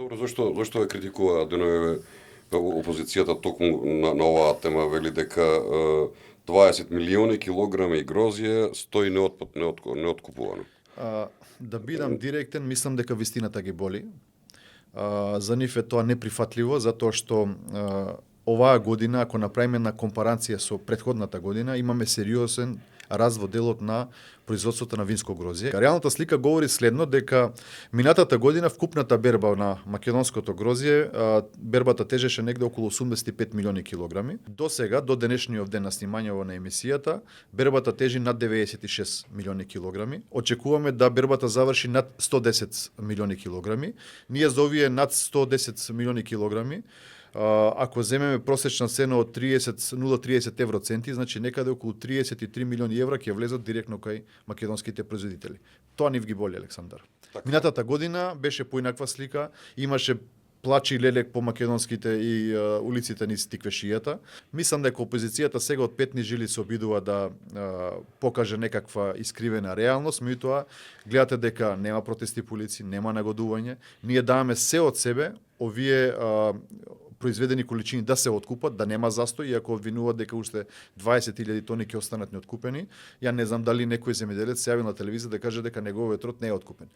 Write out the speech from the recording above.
Добро, зашто ја критикува деновиве опозицијата токму на оваа тема, вели дека 20 милиони килограми грозје стои неоткупувано? Да бидам директен, мислам дека вистината ги боли. За нив е тоа неприфатливо, затоа што оваа година, ако направиме на компарација со претходната година, имаме сериозен раст во делот на производството на винско грозје. Реалната слика говори следно, дека минатата година вкупната берба на македонското грозје, бербата тежеше негде околу 85 милиони килограми. До сега, до денешниот ден на снимањето на емисијата, бербата тежи над 96 милиони килограми. Очекуваме да бербата заврши над 110 милиони килограми. Ние за овие над 110 милиони килограми, ако земеме просечна цена од 0,30 евроценти, значи некаде околу 33 милиони евра ќе влезат директно кај македонските производители. Тоа нив ги боли, Александар. Така. Минатата година беше поинаква слика, имаше плач и лелек по македонските и улиците низ тиквешијата. Мислам дека опозицијата сега од петни жили се обидува да покаже некаква искривена реалност, меѓутоа гледате дека нема протести по улици, нема нагодување. Ние даваме се од себе овие произведени количини да се откупат, да нема застој, иако обвинуваат дека уште 20.000 тони ќе останат неоткупени. Ја не знам дали некој земјоделец се јави на телевизија да каже дека неговиот род не е откупен.